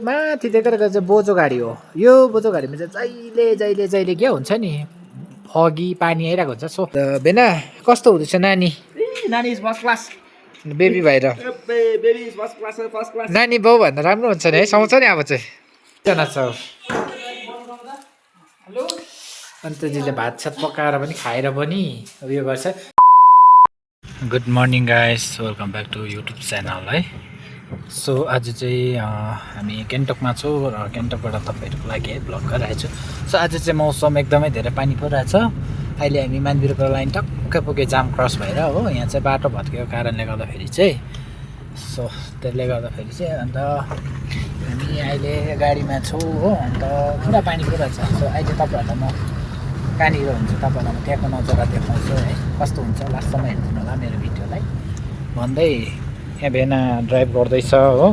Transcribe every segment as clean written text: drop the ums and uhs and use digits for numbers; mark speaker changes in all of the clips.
Speaker 1: माथि देखेर चाहिँ बोजो गाडी हो। यो बोजो गाडीमा चाहिँ जहिले के हुन्छ नि फगी पानी आइरहेको हुन्छ। सो बेना कस्तो हुँदैछ नानी?
Speaker 2: नानी इज फर्स्ट क्लास।
Speaker 1: बेबी भएर
Speaker 2: बेबी इज फर्स्ट क्लास।
Speaker 1: नानी बाउ भन्दा राम्रो हुन्छ नि है, सुहाउँछ नि अब चाहिँ जना छ। अन्तजीले भात सात पकाएर पनि खाएर पनि उयो गर्छ। Good morning guys, welcome back to YouTube channel है। सो आज चाहिँ हामी गान्तोकमा छौँ र गान्तोकबाट तपाईँहरूको लागि है भ्लग गरिरहेको छु। सो आज चाहिँ मौसम एकदमै धेरै पानी परिरहेछ। अहिले हामी मानवीरको लाइन टक्कै पुगे जाम क्रस भएर हो। यहाँ चाहिँ बाटो भत्केको कारणले गर्दाखेरि चाहिँ सो त्यसले गर्दाखेरि चाहिँ अन्त हामी अहिले गाडीमा छौँ हो। अन्त पुरा पानी परिरहेछ। सो अहिले तपाईँहरूलाई म कहाँनिर हुन्छ तपाईँहरूलाई म त्यहाँको नजारा देखाउँछु है, कस्तो हुन्छ लास्टसम्म हेरिदिनु होला मेरो भिडियोलाई भन्दै। यहाँ भेना ड्राइभ गर्दैछ हो।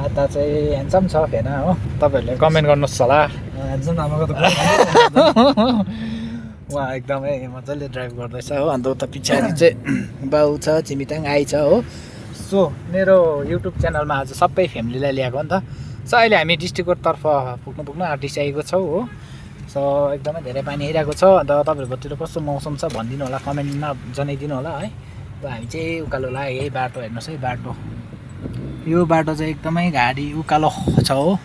Speaker 1: यता चाहिँ ह्यान्डसम छ भेना हो, तपाईँहरूले कमेन्ट गर्नुहोस् होला। उहाँ एकदमै मजाले ड्राइभ गर्दैछ हो। अन्त उता पछाडि चाहिँ बाउ छ, छिमिताङ आई छ हो। सो मेरो युट्युब च्यानलमा आज सबै फ्यामिलीलाई ल्याएको नि त। सो अहिले हामी डिस्ट्रिक्टको तर्फ पुग्नु आँटिसकेको छौँ हो। सो एकदमै धेरै पानी आइरहेको छ। अन्त तपाईँहरूकोतिर कस्तो मौसम छ भनिदिनु होला, कमेन्टमा जनाइदिनु होला है। अब हामी चाहिँ उकालो लाग्यो। यही बाटो हेर्नुहोस् है, बाटो यो बाटो चाहिँ एकदमै गाडी उकालो छ हो।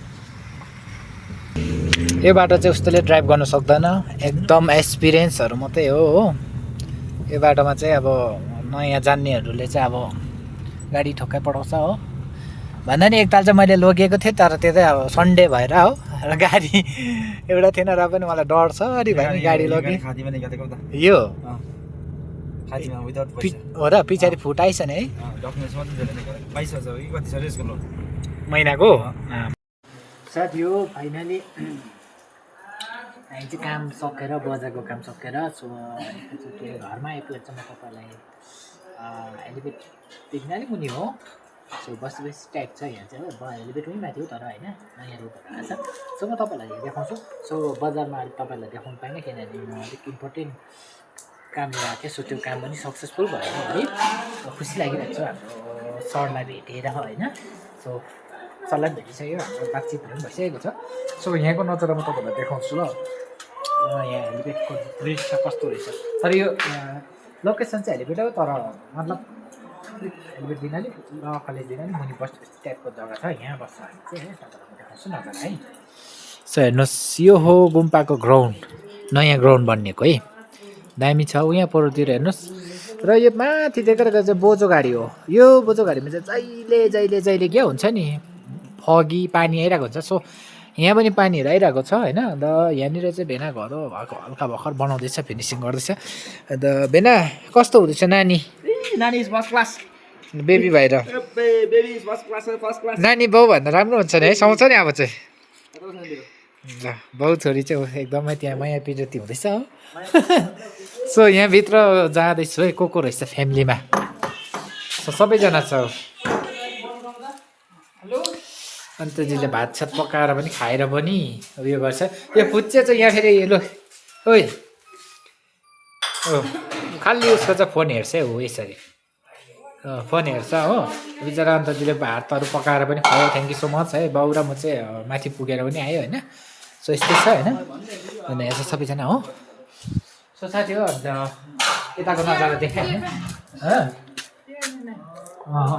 Speaker 1: यो बाटो चाहिँ उस्तोले ड्राइभ गर्न सक्दैन, एकदम एक्सपिरियन्सहरू मात्रै हो। यो बाटोमा चाहिँ अब नयाँ जान्नेहरूले चाहिँ अब गाडी ठोक्कै पठाउँछ हो। भन्दा नि एकताल चाहिँ मैले लगेको थिएँ, तर त्यो चाहिँ अब सन्डे भएर हो र गाडी एउटा थिएन र पनि मलाई डर छ अरे भाइ गाडी लगेँ यो हो र पछाडि फुटाइछ नि है महिनाको साथ। यो फाइनली हामी चाहिँ काम सकेर बजारको काम सकेर सो घरमा आइपुगेछ। म तपाईँलाई एलिभेट देखिनाले मुनि हो। सो बस टाइप छ यहाँ चाहिँ हो। एलिभेट पनि माथि हो तर होइन नयाँ रोडहरू आएको छ। सो म तपाईँलाई देखाउँछु। सो बजारमा अहिले तपाईँलाई देखाउनु पाइनँ किनभने म अलिक इम्पोर्टेन्ट कामले गएको थिएँ। सो त्यो काम पनि सक्सेसफुल भयो है। खुसी लागिरहेको छ हाम्रो सरलाई भेटेर होइन। सो सरलाई पनि भेटिसक्यो, हाम्रो बातचितहरू पनि भइसकेको छ। सो यहाँको नजर म तपाईँहरूलाई देखाउँछु ल। यहाँ हेलिपेडको दृश्य कस्तो रहेछ। तर यो लोकेसन चाहिँ हेलिपेड हो, तर मतलब हेलिपेड दिनाले र कलेज दिनाले मुनि बस्ने टाइपको जग्गा छ। यहाँ बस्छ हामी चाहिँ है, तपाईँलाई देखाउँछु नजर है। सो हेर्नुहोस्, यो हो गुम्पाको ग्राउन्ड, नयाँ ग्राउन्ड बनिएको है, दामी छ। यहाँ परतिर हेर्नुहोस्। र यो माथि देखेर चाहिँ बोजो गाडी हो। यो बोजो गाडीमा चाहिँ जहिले के हुन्छ नि फगी पानी आइरहेको हुन्छ। सो यहाँ पनि पानीहरू आइरहेको छ होइन। अन्त यहाँनिर चाहिँ भेना घर हो, हल्का भर्खर बनाउँदैछ, फिनिसिङ गर्दैछ। अन्त भेना कस्तो हुँदैछ नानी?
Speaker 2: नानी इज फर्स्ट क्लास।
Speaker 1: बेबी भएर
Speaker 2: बेबी इज फर्स्ट क्लास।
Speaker 1: नानी बाउ भन्दा राम्रो हुन्छ नि है, सुहाउँछ नि अब चाहिँ। ल बाउ छोरी चाहिँ एकदमै त्यहाँ माया पिरती हुँदैछ हो। सो यहाँभित्र जाँदैछु है, को रहेछ फ्यामिलीमा। सो सबैजना छ। अन्तजीले भात सात पकाएर पनि खाएर पनि उयो गर्छ। यो फुच्चे चाहिँ यहाँ फेरि ल ओइ खालि उसको चाहिँ फोन हेर्छ हो, यसरी फोन हेर्छ हो बिचरा। अन्तजीले भातहरू पकाएर पनि खायो, थ्याङ्क यू सो मच है। बाउ र म चाहिँ माथि पुगेर पनि आयो होइन। सो यस्तै छ होइन। अन्त यहाँ चाहिँ सबैजना हो। सो साथी हो, अन्त यताको नजारा देखाएँ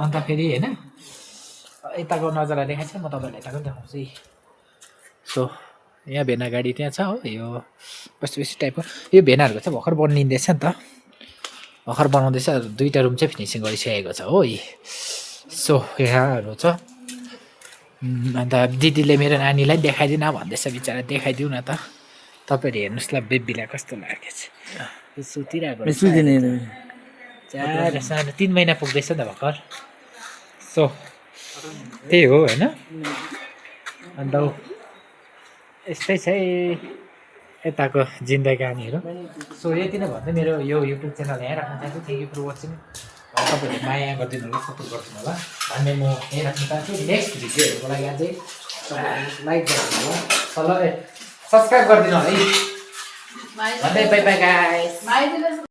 Speaker 1: अन्त फेरि होइन यताको नजारा देखाएको छ। म तपाईँहरूलाई यताको पनि देखाउँछु है। सो यहाँ भेना गाडी त्यहाँ छ हो। यो बेसी टाइपको यो भेनाहरूको चाहिँ भर्खर बनिँदैछ नि त, भर्खर बनाउँदैछ। दुईवटा रुम चाहिँ फिनिसिङ गरिसकेको छ हो। सो यहाँहरू छ। अन्त दिदीले मेरो नानीलाई देखाइदिन भन्दैछ, बिचरा देखाइदिउँ न त। तपाईँहरू हेर्नुहोस् ल बेबीलाई कस्तो लागेको छ, सुतिरहेको सानो 3 महिना पुग्दैछ नि त भर्खर। सो त्यही हो होइन। अन्त यस्तै छ यताको जिन्दगानीहरू। सो यति नै भन्दै मेरो यो युट्युब च्यानल यहाँ राख्न चाहन्छु। Thank you for watching. तपाईँहरूले माया गरिदिनु होला, सपोर्ट गरिदिनु होला भन्ने म यहाँ राख्न चाहन्छु। नेक्स्ट भिडियोहरूको लागि अझै तपाईँहरू लाइक गरिदिनु होला, सब्सक्राइब गरिदिनु होला है भन्दै बाई बाई गाइस।